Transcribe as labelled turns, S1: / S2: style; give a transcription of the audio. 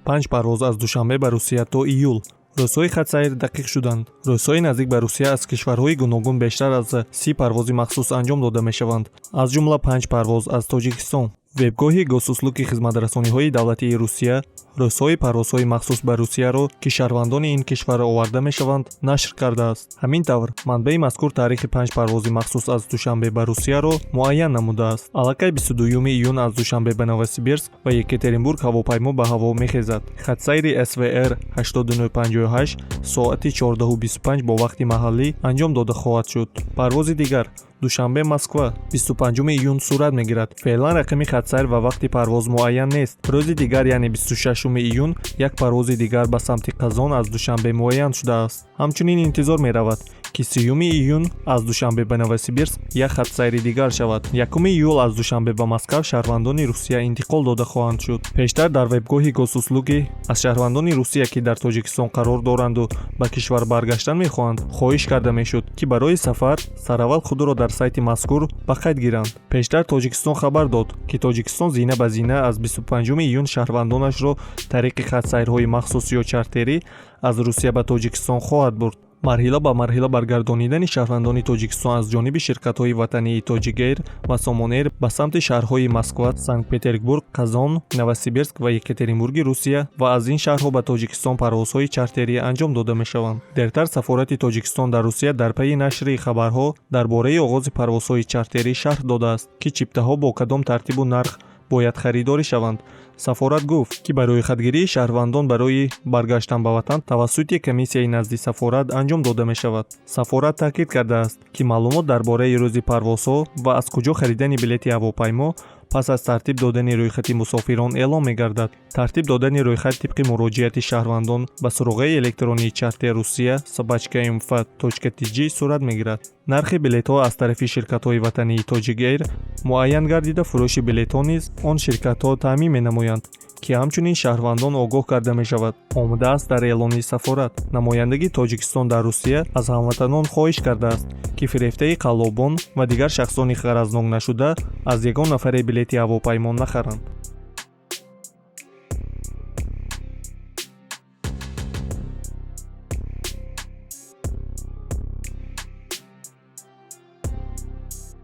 S1: Панҷ парвоз аз Душанбе ба Русия то июл. Рӯзҳои хатсайр дақиқ шуданд. Рӯзҳои наздик ба Русия аз кишварҳои гуногун бештар аз 30 парвози махсус анҷом дода мешаванд, аз ҷумла панҷ парвоз аз Тоҷикистон. Вебгоҳи Госуслуги, хизматрасониҳои давлатии Русия, рӯзҳои парвозҳои махсус ба Русияро, ки шаҳрвандони ин кишвар оварда мешаванд, нашр кардааст. Ҳамин тавр, манбаи мазкур таърихи панҷ парвози махсус аз Душанбе ба Русияро муайян намудааст. Аллакай 22 июн аз Душанбе ба Новосибирск ва Екатеринбург ҳавопаймо ба ҳаво мехезад. Хатсайри СВР 8958 соати 14:25 бо вақти маҳаллӣ анҷом дода хоҳад шуд. Парвози дигар Душанбе — Москва 25 июн сурат мегирад. Феълан рақами хатсайр ва вақти парвоз муайян нест. Рӯзи дигар, яъне 26 июн, як парвози дигар ба самти Қазон аз Душанбе муайян шудааст. Ҳамчунин интизор меравад, ки 30 июн аз Душанбе ба Новосибирск як хатсайри дигар шавад. 1 июл аз Душанбе ба Москав шаҳрвандони Русия интиқол дода хоҳанд шуд. Пештар дар вебгоҳи Госуслуги аз шаҳрвандони Русия, ки дар Тоҷикистон қарор доранду ба кишвар баргаштан мехоҳанд, хоҳиш карда мешуд, ки барои сафар сараввал худро дар сайти мазкур ба қайд гиранд. Пештар Тоҷикистон хабар дод, ки Тоҷикистон зина ба зина аз 25 июн шаҳрвандонашро тариқи хатсайрҳои махсус ё чартерӣ аз Русия ба Тоҷикистон хоҳад бурд. Марҳила ба марҳила баргардонидани шаҳрвандони Тоҷикистон аз ҷониби ширкатҳои ватании Тоҷикэйр ва Сомонэйр ба самти шаҳрҳои Москва, Санкт Петербург, Қазон, Новосибирск ва Екатеринбурги Русия ва аз ин шаҳрҳо ба Тоҷикистон парвозҳои чартерӣ анҷом дода мешаванд. Дертар сафорати Тоҷикистон дар Русия дар пайи нашри хабарҳо дар бораи оғози парвозҳои чартерӣ шарҳ додааст, ки чиптаҳо бо кадом тартибу нарх бояд харидорӣ шаванд. Сафорат гуфт, ки ба рӯйхатгирии шаҳрвандон барои баргаштан ба ватан тавассути комиссияи назди сафорат анҷом дода мешавад. Сафорат таъкид кардааст, ки маълумот дар бораи рӯзи парвозҳо ва аз куҷо харидани билети ҳавопаймо пас аз тартиб додани рӯйхати мусофирон эълон мегардад. Тартиб додани рӯйхат тибқи муроҷиати шаҳрвандон ба суроғаи электронии чартеррусия@mfa.tj сурат мегирад. Нархи билетҳо аз тарафи ширкатҳои ватании Тоҷикэйр муайян гардида, фурӯши билетҳо низ он ширкатҳо таъмин менамоянд, ки ҳамчунин шаҳрвандон огоҳ карда мешавад, омадааст дар эълони сафорат. Намояндагии Тоҷикистон дар Русия аз ҳамватанон хоҳиш кардааст, ки фирефтаи қаллобон ва дигар шахсони ғаразнок нашуда, аз ягон нафаре билети ҳавопаймо нахаранд.